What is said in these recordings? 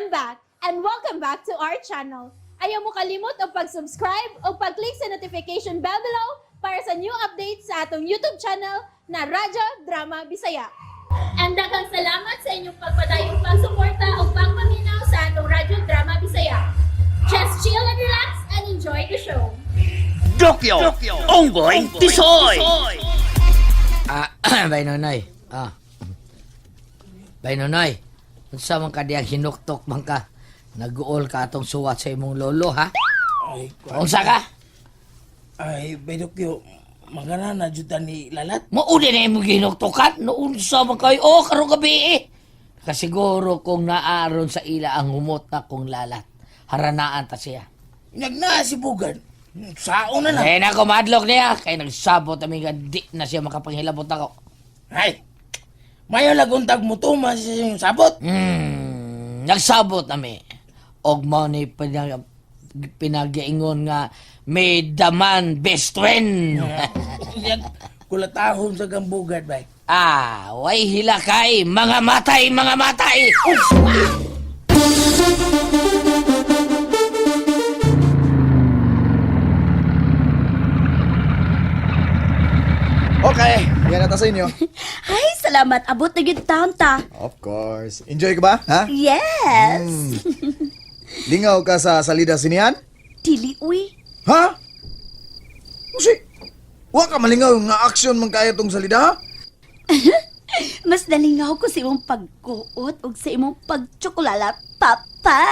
I'm back and welcome back to our channel. Ayaw mo kalimot og pag-subscribe o pag-click sa notification bell below para sa new updates sa atong YouTube channel na Radyo Drama Bisaya. And daghang salamat sa inyong pagpadayong pagsuporta o pagpaminaw sa atong Radyo Drama Bisaya. Just chill and relax and enjoy the show. Dokyo, Onggoy, Tisoy! Ah, bay nonoy. Ah. Bay nonoy. Unsa man ka diyang hinuktok man ka? Naguol ka atong suwat sa imong lolo, ha? Ay, Unsa ka? ay, Bedokyo, magana na jud ta ni Lalat. Mauli na imong hinuktokan. No unsa man kayo? Oh, karong gabi eh. Kasiguro kung naaron sa ila ang humot na kong lalat. Haranaan ta siya. Nagna si Bugan. Sao na lang. Eh, nako, madlok niya. Kay nagsabot kami nga di na siya makapanghilabot ako. Ay, mayo laguntag mo to, mas yung sabot. Nagsabot nami. Og mao ni pinagaingon nga may daman best friend. Yan, kulatahon sa gambugad, bay. Ah, way hilakay, mga matay, mga matay. Okay, yan na ta sa inyo. Ay, salamat. Abot na gyud taon ta. Of course. Enjoy ka ba? Ha? Yes. Lingaw ka sa salida sinian? Dili uy. Ha? Usi, wa ka malingaw nga action man kaya tong salida, ha? Mas nalingaw ko sa imong pagkuot ug sa imong pagtsokolala, papa.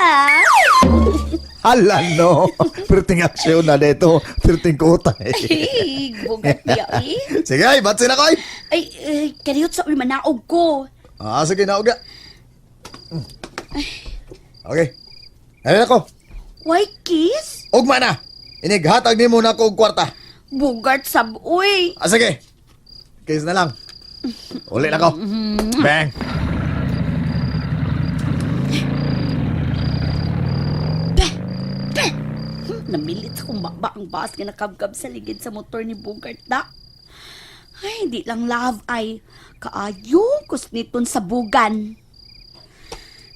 Hala no. Perting action na dito. Perting kuta eh. Ay, bugat niya eh. Sige, ay, batsin ako ay. Ay, eh, kariyot sa uy manaog ko. Ah, sige, nauga. Okay. Ayun ako. Why kiss? Ugma na. Inighatag nimo na ako og kwarta. Bugart sab uy. Ah, sige. Kiss na lang. Uli na ko. Bang. Namilit akong baba ang bas nga nakabkab sa ligid sa motor ni Bugart na. Ay, hindi lang love ay kaayo kusniton sa bugan.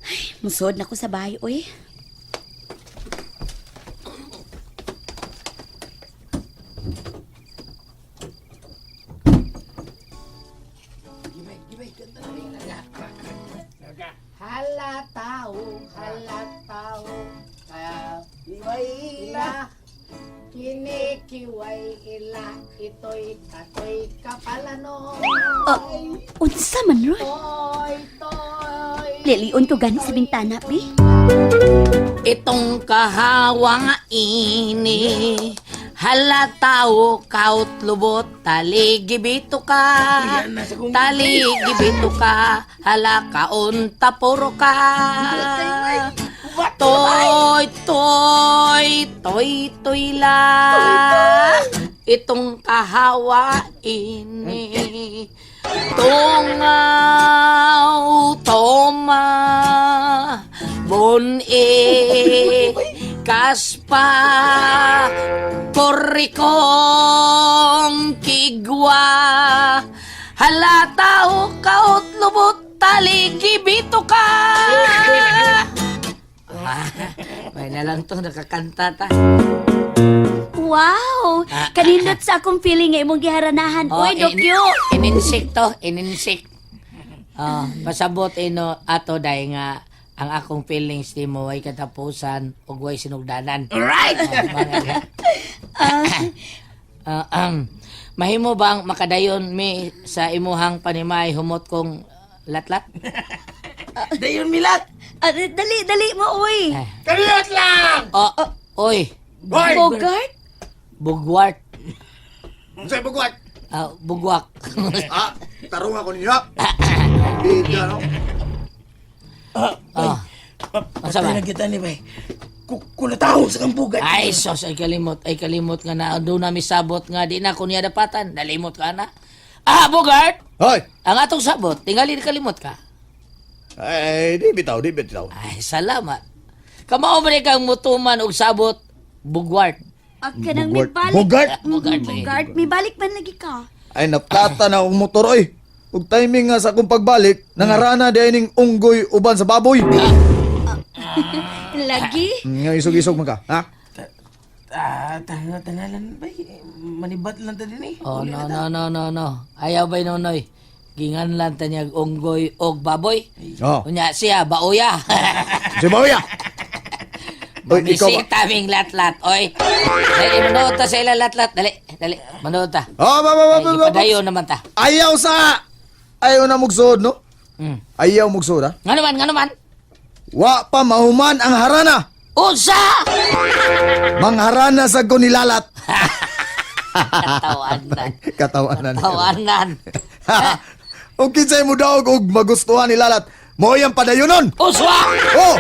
Ay, musod na ko sa bahay, oy. Halataw, halataw, iway ila, kinikiway ila, ito'y kato'y kapalano. Ah, unsa man ron? Toy, toy. Lilion ko gani sa bintana, bi. Itong kahawa nga ini halataw kaut lubot taligibito ka, taligibito ka, halakaon tapuro ka, toy toy toy toy la, itong kahawa ini, tungaw toma bone kaspa korikong kigwa, halataw kaut lubot taligibito ka. Ah, may na lang to nakakanta ta. Wow! Kanindot sa akong feeling nga imong giharanahan. Oh, Oy, Dokyo! Ininsik to, ininsik. Oh, pasabot ino ato dahil nga ang akong feelings ni mo ay katapusan ug way sinugdanan. Right! Oh, mahimo bang makadayon mi sa imuhang panimay humot kong latlat? Dayon milat! Ah, dali, dali mo, oy! Kariyot lang! Oh, oy, Hoy! Bogart? bugwart. Unsay bugwat? Ah, bugwak. Ah, tarong ako ninyo. Bida, no? Ah, bay, Ah. Unsa patay man? na kita ni bay. Kulatahon sa gambugad. Ay, sos, ay kalimot nga na doon nami sabot nga di na ko niya dapatan. Nalimot ka na. Ah, Bogart! Hoy! Ang atong sabot, tingali kalimot ka. Ay, di bitaw, di bitaw. Ay, salamat. Kamao man kang mutuman og sabot, bugwart. Ah, kanang may Bugart. balik. Bugart? Bugart lagi. Bugart, may balik man lagi ka. Ay, naplata na akong motor, oy. Ug timing nga sa akong pagbalik, nangarana di ning unggoy uban sa baboy. Lagi. Nga isog-isog man ka, ha? Ah, tana tanalan bay. Manibat lang ta din eh. Oh, no, no, no, no, no. Ayaw bay Nonoy. Gingan lang ta niya unggoy og baboy. Oh. Unya siya, bauya. Si Bauya. Oy, ikaw ba? Bisita ming lat-lat, oy. Dali, manood ta sa ila lat-lat. Dali, dali, manood ta. Oh, ba ba ba Ay, ba, ba. ipadayon naman ta. Ayaw sa Ayaw na mugsuod, no? Ayaw mugsuod, ha? Nga naman, nga naman. Wa pa mahuman ang harana. Unsa! Mangharana sa ko nilalat. Katawanan. Katawanan. Katawanan. Og kinsay mo daog og magustuhan nilalat. Mo yang padayonon. Uswa! Oh!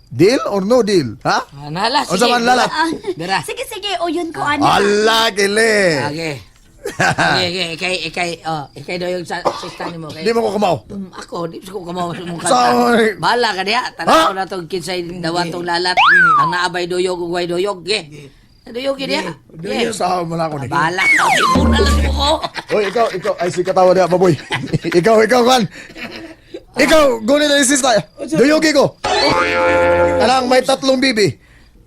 Deal or no deal? Ha? Nala, sige. Unsa man lalat? Dira. Sige, sige. O yun ko, ana. Ala kili. Okay. Okay, okay, ikay, ikay, oh, ikay daw yung sa, sista nimo kay. Di mo ko kamao. Ako, di ko kamaw sa mong kanta. Sorry. Bahala ka diha. Ha? Tanaw na tong kinsay dawa tong lalat. Ang naabay duyog ug way duyog, ge. Duyog ge diha. Ge. Sa mo na ako ni. Bahala ka. Una lang mo ko. Oy, ikaw, ikaw. Ay, si katawa niya, baboy. Ikaw, ikaw, kan. Ikaw, gunin na ni sista. Duyugi ko. Alang, may tatlong bibi.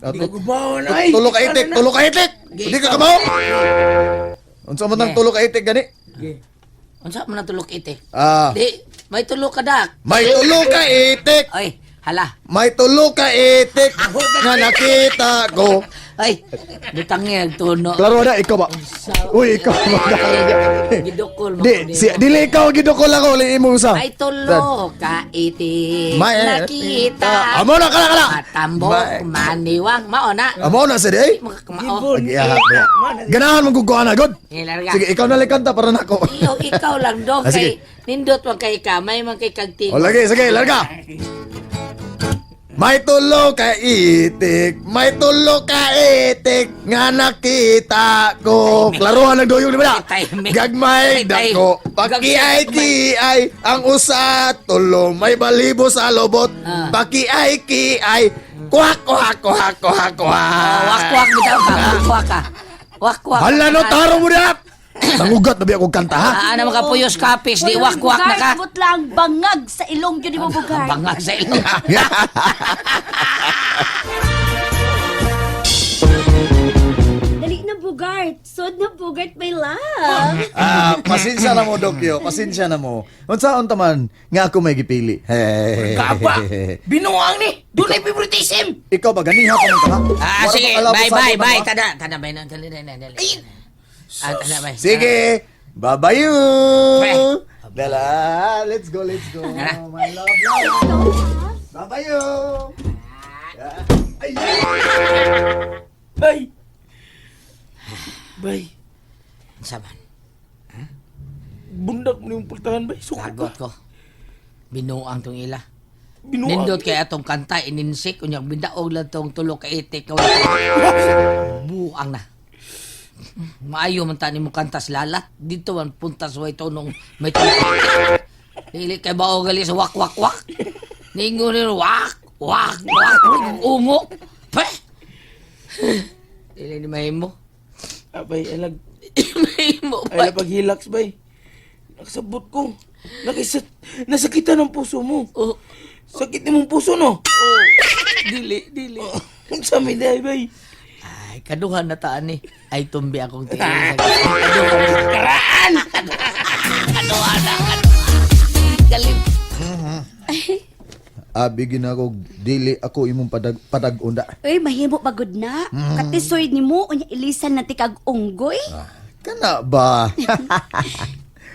Di ko bawa na ay. Tulo ka itik, tulo ka itik. Hindi ka kamao. Unsa man ang tulo ka itik gani? Unsa man ang tulok ite? Ah, Di, may tulok ka dak. may tulo ka itik. Ay, hala. May tulo ka itik nga nakita ko. Ay, butang nga tuno. Klaro na, ikaw ba? Uy, ikaw ba? Gidukol mo Di, ko si, dili ikaw gidukol ako, uli imo usa. May tulo ka itik. May- Nakita. Amo na kala kala. Matambok, May- maniwang, mao na. Amo na sa day. Mga kamao. Ag-iahak ba? Ganahan mong kukuha na, god. Eh, larga. Sige, ikaw na lang kanta para nako. Iyo, ikaw lang do Ah, sige. kay nindot man kay kamay man kay kagting. O lagi, sige, larga. May tulo ka itik, may tulo ka itik, nga nakita ko. Klaruhan ng doyong, di ba na? Timing. Gagmay Ay, dako, pakiay-kiay, ang usa tulo, may balibo sa lobot, Ah. pakiay-kiay, kuha, kuha, kuha, kuha, kuha. Oh, wak-wak bitaw ka, wak-wak ka. Wak-wak. Hala no, taro mo na! Nangugat na biya akong kanta, ha? Ah, ano mga puyos kapis, di wak-wak na ka. Bugart, lang bangag sa ilong yun ni mo, Bugart. Bangag sa ilong. Dali na, Bugart. Sod na, Bugart, my love. Ah, pasensya na mo, Dokyo. Pasensya na mo. Unsaon ta man nga ako may gipili. Hey. Kaba. Binuang ni. Dunay favoritism. Ikaw ba ganiha pa man ka? ha? Ah, Wala sige, pa kalabo bye, sa bye, akin, bye. ha? Tada, tada, bye na, dali, dali, dali. Ah, tada, bye. Sige. Bye-bye you. Bye. Dala, let's go, let's go. Tara. My love, love. Bye-bye you. Ay, Bay. Bay. Unsa man? Bundak mo yung pultahan bay. Suko ka. Lagot ko. Binuang tong ila. Binuang. Nindot kay atong kanta ininsik unya bindaog lang tong tulo ka itik ka wala. Buang na. Maayo man ta nimo kanta sa lalat dito man punta sa way tunong may tulo ka itik. Dili kay bao gali sa wak wak wak. Ningo ni wak wak wak ungo. Peh. Dili ni mahimo. Ah, bay, alag. Mahimo Ay, ba? paghilaks, bay. Nakasabot ko. Nakisat, nasakitan ang puso mo. Oh, Sakit ni mong puso, no? oh. Dili, dili. Unsa may day, bay? Ay, kaduhan na taan ni. Ay, tumbi akong tiil. Kaduhan na. Karaan! Kaduhan na. Kaduhan. Galing. Abi ginako dili ako imong padag padag-unda. Uy, mahimo pagod na. Katisoy ni mo, unya ilisan na tikag unggoy. Kana ba?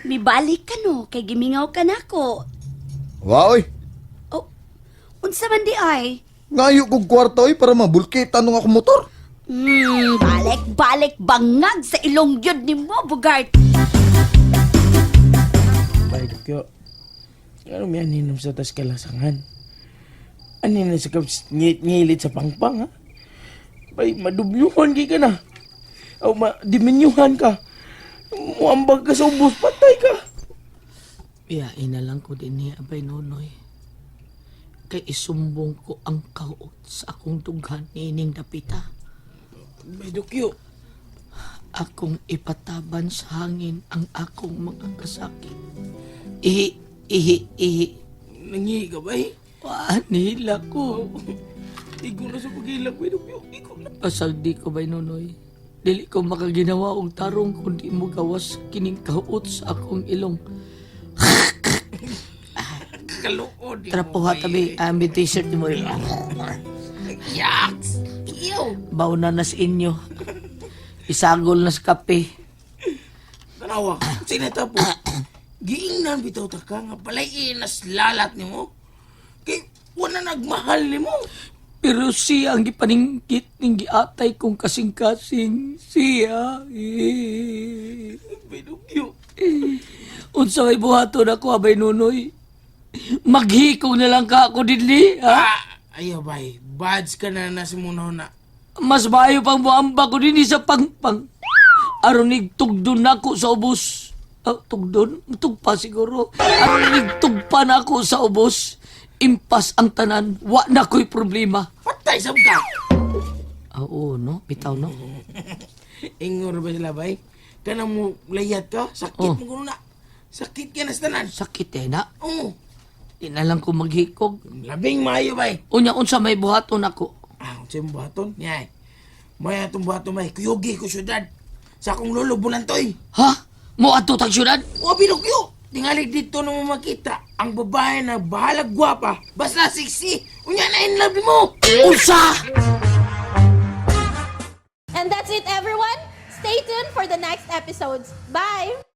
Mibalik ka no, kay gimingaw ka nako. Waoy, Oh, unsa man di ay? ngayo kog kwarta oy para mabulkitan nung akong motor. Balik, balik, bangag sa ilong yun ni mo, Bugart. Bay, Dokyo. Ano may aninom sa tas kalasangan? Ano na sa kaps ngilit sa pangpang, ha? Bay, madublyuhan kay ka na. O madimenyuhan ka. Muambag ka sa ubos, patay ka. Iyain na lang ko din niya, abay nonoy. Kay isumbong ko ang kaot sa akong dughan nining dapita. Bay, Dokyo. Akong ipataban sa hangin ang akong mga kasakit. Ihi, ihi, ihi. Nangihi ka, bay? Wa, nihila ko. Igo na sa pagilak, bay Dugyo. Igo na. Pasag di ko bay Nonoy. Dili ko makaginawa og tarong kundi mo gawas kining kahuot sa akong ilong. Kaluod. Trapo ha tabi, ang t-shirt mo. Yaks! Ew! Bauna na sa inyo. Isagol na sa kape. Tanawa, sinatapo. Giingnan bitaw ta ka nga palay nas lalat nimo. Kay wala nagmahal nimo. Pero siya ang gipaningkit ning giatay kong kasing-kasing. Siya. Eh. Binugyo. Unsa may buhaton ako abay Nunoy? Maghikog na lang ka ako dinli, ha? Ah, ayaw bay, bads ka na na si muna na. Mas maayo pang muamba ko dinhi sa pangpang. Aron nigtugdon nako sa ubos. Ah, tugdon? Tugpa siguro. Aron nigtugpa nako sa ubos. Impas ang tanan, wa na ko'y problema. Patay sab ka. Ah, oo, no? Bitaw, no? Ingor ba sila bay? Kana mo layat ka, sakit Oh. mo kuno na. Sakit ka na sa tanan. Sakit eh, na. Oh, Di na lang ko maghikog. labing maayo bay. Unya, unsa may buhaton ako. Ah, unsay mong buhaton? Yay. Maya itong buhaton bay, kuyugi ko syudad. Sa akong lolo bulantoy. Ha? Mo adto tag syudad? O binugyo! Tingali dito na mo makita ang babae na bahalag gwapa, basta sexy. Unya na in love mo. Unsa? And that's it, everyone. Stay tuned for the next episodes. Bye!